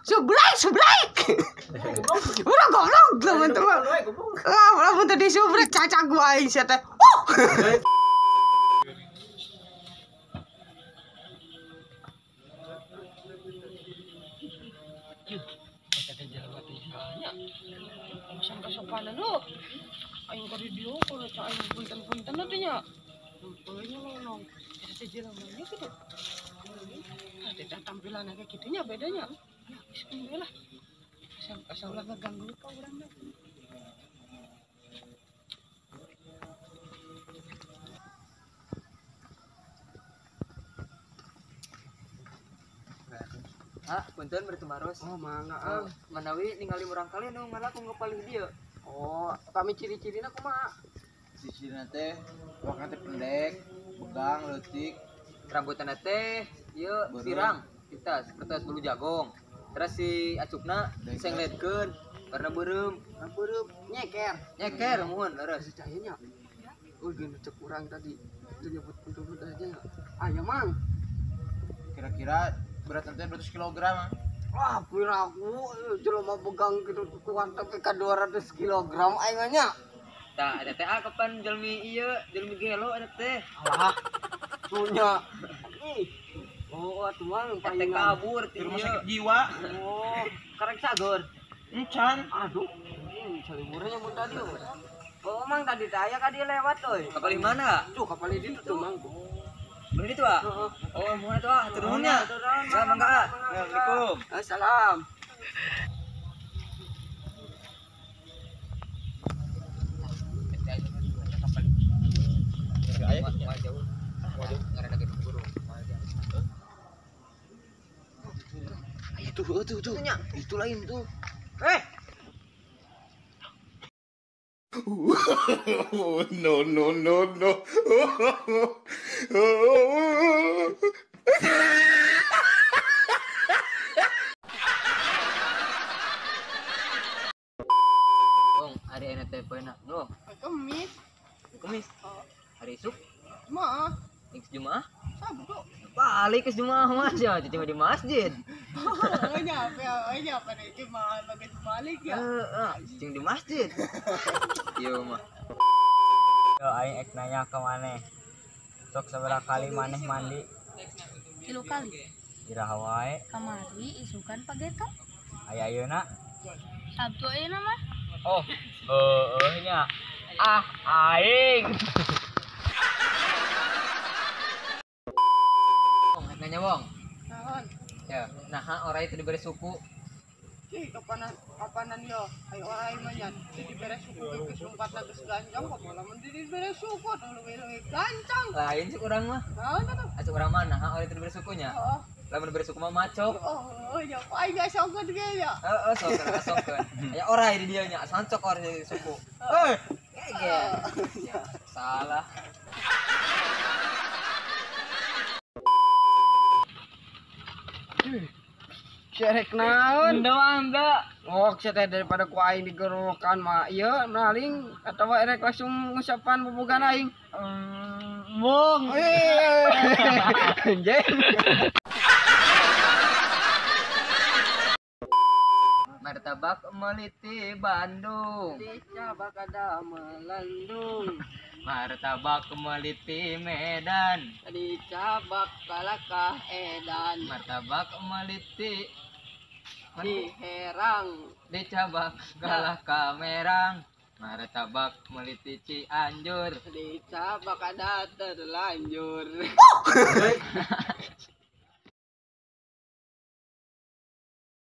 Sublek, sublek. Udah goblok teman-teman. Lah, lamun teu disubrek cacak gua aing sia teh. Awasan kasopanan lo. Aing ka di dieu kalau cak aing punten-punten teh nya. Pokoknya ngomong, eta teh jelemanya kitu. Ah, teh tampilan kayak kitu nya bedanya. Ya, geus lah. Asa ulah ngeganggu ka urang mah. Ah, punten bari tumaros. Oh, mangga ah. Manawi ningali murang kali nu ngalaku ngapalih dieu. Oh, kami ciri-cirina kumaha? Ciri-cirina teh awakna teh pendek, begang, leutik, rambutna teh ieu pirang, kita seperti bulu jagong. Terus si acukna disengletkeun warna beureum, warna beureum nyeker. Nyeker muhun leres. Si cahayanya. Oh, geus cek urang tadi. Itu nyebut punten aja. Ah, ya mang. Kira-kira berat teh 200 kg. Wah, piraku jelema begang kitu kuat tapi ka 200 kg aing mah nya. Tah, eta teh kapan jelmi ieu, jelmi gelo eta teh. Alah. Punya. Ih. Oh, atuh mang teh kabur ti rumah sakit jiwa. Oh, karek sageur. Encan. Aduh, saliburnya mun tadi. Oh, mang tadi teh aya ka dieu lewat euy. Kapal di mana? Tuh, kapal di ditu tuh, mang. Beli itu, ah? Oh, mohon itu, ah. Turun nya. Salam, mangga, ah. Assalamualaikum. Assalam. Itu, itu, itu lain tuh. Eh. No, no, no, no. Bong, hari ini teh poena. No. Kemis. Kemis. Hari isuk? Jumaah. Geus Jumaah? Sabtu. Balik ke Jumaah mah sia, cuma di masjid. Oh, nyampe, nyampe deh Jumaah bagus balik ya. Heeh, cing di masjid. Ieu mah. Yo aing ek nanya ke maneh. Sok sabaraha kali maneh mandi? 3 kali. Iraha wae? Kamari isukan pageto. Aya ayeuna? Sabtu ayeuna mah. Oh, heueuh nya. Ah, aing. Nanya wong. Naon? Ya, naha orai teu dibere suku. Ih, kapanan yo? Ayo orai mah nya teu dibere suku geus lungkatna geus gancang kok lamun dibere suku atuh leuwih-leuwih gancang. Lain cek urang mah. Naon atuh? Cek urang mah naha orai teu dibere sukunya. Heeh. Lamun dibere suku mah macok. Oh, ya aing asongkeun ge ya. Heeh, sok asongkeun. Aya orai di dieu nya, sancok orai suku. Heuh, gege. Salah. Cerek naon? Doang da. Oh, sia teh daripada ku aing digerokan mah ieu maling atawa erek langsung ngusapan bobogan aing. Bung. Anjing. Martabak meliti Bandung. Dicabak ada melandung. Martabak meliti Medan. Dicabak kalakah edan. Martabak meliti di Herang. Dicabak kalakah Merang. Martabak meliti Cianjur. Dicabak ada terlanjur.